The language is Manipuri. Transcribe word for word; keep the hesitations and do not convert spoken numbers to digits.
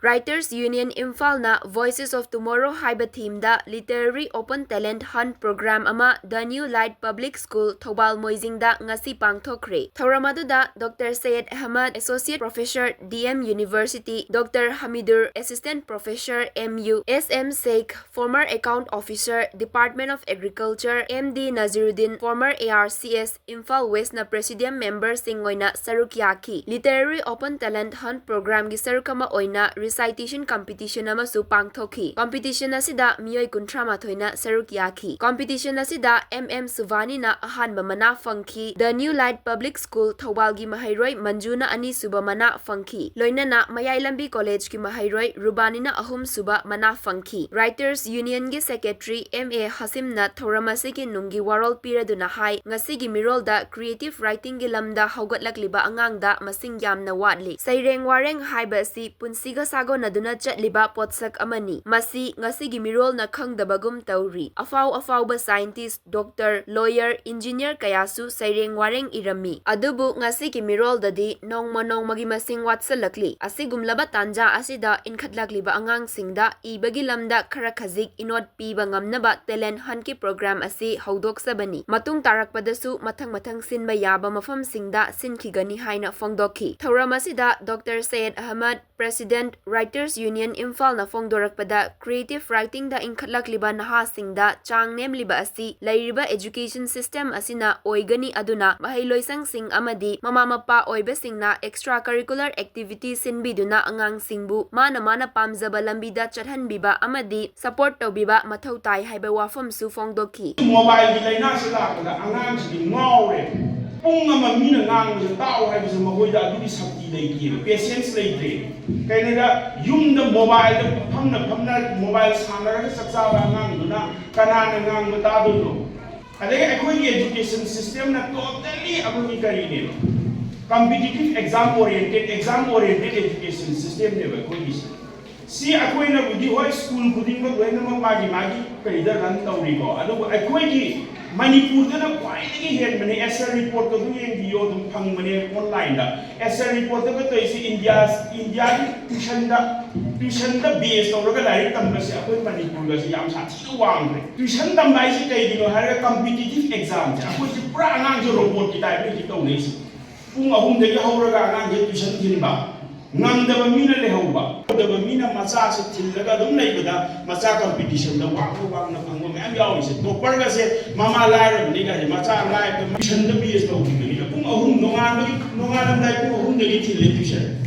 Writers Union ꯏꯝꯐꯥꯜꯅ Voices of Tomorrow ꯍꯥꯏꯕ themeꯗ Literary Open Talent Hunt Program ꯑꯃ The New Light Public School, Thoubal ꯃꯣꯏꯖꯤꯡꯗ ꯉꯁꯤ ꯄꯥꯡꯊꯣꯛꯈ꯭ꯔꯦ꯫ ꯊꯧꯔꯝ ꯑꯗꯨꯗ Doctor Syed Ahmed, Associate Professor, D M University, Doctor Hamidur, Assistant Professor, M U, S M Sheikh, former Account Officer, Department of Agriculture, M D Naziruddin, former A R C S, Imphal ꯋꯦꯁꯅ Presidium memberꯁꯤꯡ ꯑꯣꯏꯅ ꯁꯔꯨꯛ ꯌꯥꯈꯤ꯫ Literary Open Talent Hunt Programꯒꯤ ꯁꯔꯨꯛ ꯑꯃ ꯑꯣꯏꯅ recitation competition ꯑꯃꯁꯨ ꯄꯥꯡꯊꯣꯛꯈꯤ꯫ Competition ꯑꯁꯤꯗ ꯃꯤꯑꯣꯏ ꯀꯨꯟꯊ꯭ꯔꯥ ꯃꯥꯊꯣꯏꯅ ꯁꯔꯨꯛ ꯌꯥꯈꯤ꯫ Competition ꯑꯁꯤꯗ M M ꯁꯨꯚꯥꯅꯤꯅ ꯑꯍꯥꯟꯕ ꯃꯅꯥ ꯐꯪꯈꯤ꯫ The New Light Public School, ꯊꯧꯕꯥꯜꯒꯤ ꯃꯍꯩꯔꯣꯏ ꯃꯟꯖꯨꯅ ꯑꯅꯤꯁꯨꯕ ꯃꯅꯥ ꯐꯪꯈꯤ꯫ ꯂꯣꯏꯅꯅ ꯃꯌꯥꯏ ꯂꯝꯕꯤ ꯀꯣꯂꯦꯖꯀꯤ ꯃꯍꯩꯔꯣꯏ ꯔꯨꯕꯥꯅꯤꯅ ꯑꯍꯨꯝꯁꯨꯕ ꯃꯅꯥ ꯐꯪꯈꯤ꯫ Writers Unionꯒꯤ Secretary M A ꯍꯥꯁꯤꯝꯅ ꯊꯧꯔꯝ ꯑꯁꯤꯒꯤ ꯅꯨꯡꯒꯤ ꯋꯥꯔꯣꯜ ꯄꯤꯔꯗꯨꯅ ꯍꯥꯏ, ꯉꯁꯤꯒꯤ ꯃꯤꯔꯣꯜꯗ creative writingꯒꯤ ꯂꯝꯗ ꯍꯧꯒꯠꯂꯛꯂꯤꯕ ꯑꯉꯥꯡꯗ ꯃꯁꯤꯡ ꯌꯥꯝꯅ ꯋꯥꯠꯂꯤ꯫ ꯁꯩꯔꯦꯡ ꯋꯥꯔꯦꯡ ꯍꯥꯏꯕ ꯑꯁꯤ ꯄꯨꯟꯁꯤꯒ ꯁꯥꯒꯣꯟꯅꯗꯨꯅ ꯆꯠꯂꯤꯕ ꯄꯣꯠꯁꯛ ꯑꯃꯅꯤ꯫ ꯃꯁꯤ ꯉꯁꯤꯒꯤ ꯃꯤꯔꯣꯜꯅ ꯈꯪꯗꯕꯒꯨꯝ ꯇꯧꯔꯤ꯫ ꯑꯐꯥꯎ ꯑꯐꯥꯎꯕ scientist, doctor, lawyer, engineer ꯀꯌꯥꯁꯨ ꯁꯩꯔꯦꯡ ꯋꯥꯔꯦꯡ ꯏꯔꯝꯃꯤ꯫ ꯑꯗꯨꯕꯨ ꯉꯁꯤꯒꯤ ꯃꯤꯔꯣꯜꯗꯗꯤ ꯅꯣꯡꯃ ꯅꯣꯡꯃꯒꯤ ꯃꯁꯤꯡ ꯋꯥꯠꯁꯜꯂꯛꯂꯤ꯫ ꯑꯁꯤꯒꯨꯝꯂꯕ ꯇꯥꯟꯖꯥ ꯑꯁꯤꯗ ꯏꯟꯈꯠꯂꯛꯂꯤꯕ ꯑꯉꯥꯡꯁꯤꯡꯗ ꯏꯕꯒꯤ ꯂꯝꯗ ꯈꯔ ꯈꯖꯤꯛ ꯏꯅꯣꯠ ꯄꯤꯕ ꯉꯝꯅꯕ talent huntꯀꯤ program ꯑꯁꯤ ꯍꯧꯗꯣꯛꯆꯕꯅꯤ꯫ ꯃꯇꯨꯡ ꯇꯥꯔꯛꯄꯗꯁꯨ ꯃꯊꯪ ꯃꯊꯪ ꯁꯤꯟꯕ ꯌꯥꯕ ꯃꯐꯝꯁꯤꯡꯗ ꯁꯤꯟꯈꯤꯒꯅꯤ ꯍꯥꯏꯅ ꯐꯣꯡꯗꯣꯛꯈꯤ꯫ ꯊꯧꯔꯝ ꯑꯁꯤꯗ Doctor Syed Ahmed, President, Writers Union ꯏꯝꯐꯥꯜꯅ ꯐꯣꯡꯗꯣꯔꯛꯄꯗ, creative writingꯗ ꯏꯟꯈꯠꯂꯛꯂꯤꯕ ꯅꯍꯥꯁꯤꯡꯗ ꯆꯥꯡ ꯅꯦꯝꯂꯤꯕ ꯑꯁꯤ ꯂꯩꯔꯤꯕ education system ꯑꯁꯤꯅ ꯑꯣꯏꯒꯅꯤ, ꯑꯗꯨꯅ ꯃꯍꯩꯂꯣꯏꯁꯪꯁꯤꯡ ꯑꯃꯗꯤ ꯃꯃꯥ ꯃꯄꯥ ꯑꯣꯏꯕꯁꯤꯡꯅ extra curricular activity ꯁꯤꯟꯕꯤꯗꯨꯅ ꯑꯉꯥꯡꯁꯤꯡꯕꯨ ꯃꯥꯅ ꯃꯥꯅ ꯄꯥꯝꯖꯕ ꯂꯝꯕꯤꯗ ꯆꯠꯍꯟꯕꯤꯕ ꯑꯃꯗꯤ support ꯇꯧꯕꯤꯕ ꯃꯊꯧ ꯇꯥꯏ ꯍꯥꯏꯕ ꯋꯥꯐꯝꯁꯨ ꯐꯣꯡꯗꯣꯛꯈꯤ꯫ Mobileꯒꯤ ꯂꯥꯏꯅꯥꯁꯤ ꯂꯥꯛꯄꯗ ꯑꯉꯥꯡꯁꯤꯗꯤ ꯉꯥꯎꯔꯦ꯫ ꯄꯨꯡ ꯑꯃ ꯃꯤꯅ ꯉꯥꯡꯕꯁꯦ ꯇꯥꯎ ꯍꯥꯏꯕꯁꯦ ꯃꯈꯣꯏꯗ ꯑꯗꯨꯒꯤ ꯁꯛꯇꯤ ꯂꯩꯇꯦꯕ, patience ꯂꯩꯇ꯭ꯔꯦ꯫ ꯀꯩꯅꯣꯗ ꯌꯨꯝꯗ mobileꯗ ꯐꯝꯅ ꯐꯝꯅ mobile ꯁꯥꯟꯅꯔꯒ ꯆꯥꯛ ꯆꯥꯕ ꯑꯉꯥꯡꯗꯨꯅ ꯀꯅꯥꯅ ꯉꯥꯡꯕ ꯇꯥꯗꯣꯏꯅꯣ? ꯑꯗꯒꯤ ꯑꯩꯈꯣꯏꯒꯤ education systemꯅ totally ꯑꯩꯈꯣꯏꯒꯤ ꯀꯔꯤꯅꯦꯕ, competitive exam oriented, exam oriented education systemꯅꯦꯕ ꯑꯩꯈꯣꯏꯒꯤꯁꯦ꯫ ꯁꯤ ꯑꯩꯈꯣꯏꯅꯕꯨꯗꯤ ꯍꯣꯏ school ꯈꯨꯗꯤꯡꯃꯛ ꯂꯣꯏꯅꯃꯛ ꯃꯥꯒꯤ ꯃꯥꯒꯤ ꯀꯔꯤꯗ run ꯇꯧꯔꯤꯀꯣ, ꯑꯗꯨꯕꯨ ꯑꯩꯈꯣꯏꯒꯤ ꯃꯅꯤꯄꯨꯔꯗꯅ ꯈ꯭ꯋꯥꯏꯗꯒꯤ ꯍꯦꯟꯕꯅꯦ꯫ ꯑꯦꯁ ꯑꯦꯜ ꯔꯤꯄꯣꯔꯠꯇ ꯑꯗꯨꯝ ꯌꯦꯡꯕꯤꯌꯣ, ꯑꯗꯨꯝ ꯐꯪꯕꯅꯦ ꯑꯣꯟꯂꯥꯏꯟꯗ꯫ ꯑꯦꯁ ꯑꯦꯜ ꯔꯤꯄꯣꯔꯠꯇꯒ ꯇꯧꯔꯤꯁꯦ ꯏꯟꯗꯤꯌꯥ, ꯏꯟꯗꯤꯌꯥꯒꯤ ꯇ꯭ꯌꯨꯁꯟꯗ, ꯇ꯭ꯌꯨꯁꯟꯗ ꯕꯦꯁ ꯇꯧꯔꯒ ꯂꯥꯏꯔꯤꯛ ꯇꯝꯕꯁꯦ ꯑꯩꯈꯣꯏ ꯃꯅꯤꯄꯨꯔꯒꯁꯦ ꯌꯥꯝ ꯁꯥꯊꯤꯅ ꯋꯥꯡꯈ꯭ꯔꯦ꯫ ꯇ꯭ꯌꯨꯁꯟ ꯇꯝꯕ ꯍꯥꯏꯁꯦ ꯀꯩꯒꯤꯅꯣ ꯍꯥꯏꯔꯒ ꯀꯝꯄꯤꯇꯤꯇꯤꯞ ꯑꯦꯛꯖꯥꯝꯁꯦ ꯑꯩꯈꯣꯏꯁꯦ ꯄꯨꯔꯥ ꯑꯉꯥꯡꯁꯦ ꯔꯣꯕꯣꯠꯀꯤ ꯇꯥꯏꯞꯇ ꯍꯧꯖꯤꯛ ꯇꯧꯅꯩꯁꯦ꯫ ꯄꯨꯡ ꯑꯍꯨꯝꯗꯒꯤ ꯍꯧꯔꯒ ꯑꯉꯥꯡꯁꯦ ꯇ꯭ꯌꯨꯁꯟ ꯊꯤꯟꯕ, ꯉꯝꯗꯕ ꯃꯤꯅ ꯂꯩꯍꯧꯕ, ꯉꯝꯗꯕ ꯃꯤꯅ ꯃꯆꯥꯁꯦ ꯊꯤꯜꯂꯒ ꯑꯗꯨꯝ ꯂꯩꯕꯗ ꯃꯆꯥ ꯀꯝꯄꯤꯇꯤꯁꯟꯗ ꯋꯥꯡꯅ ꯋꯥꯡꯅ ꯐꯪꯕ ꯃꯌꯥꯝ ꯌꯥꯎꯔꯤꯁꯦ꯫ ꯇꯣꯞꯄꯔꯒꯁꯦ ꯃꯃꯥ ꯂꯥꯏꯔꯕꯅꯤ ꯀꯥꯏꯅ ꯃꯆꯥ ꯂꯥꯏꯔꯕ ꯇ꯭ꯌꯨꯁꯟꯗ ꯕꯦꯁ ꯇꯧꯈꯤꯕꯅꯤꯅ ꯄꯨꯡ ꯑꯍꯨꯝ, ꯅꯣꯡꯉꯥꯟꯕꯒꯤ, ꯅꯣꯡꯉꯥꯜꯂꯝꯗꯥꯏ ꯄꯨꯡ ꯑꯍꯨꯝꯗꯒꯤ ꯊꯤꯜꯂꯦ ꯇ꯭ꯌꯨꯁꯟ꯫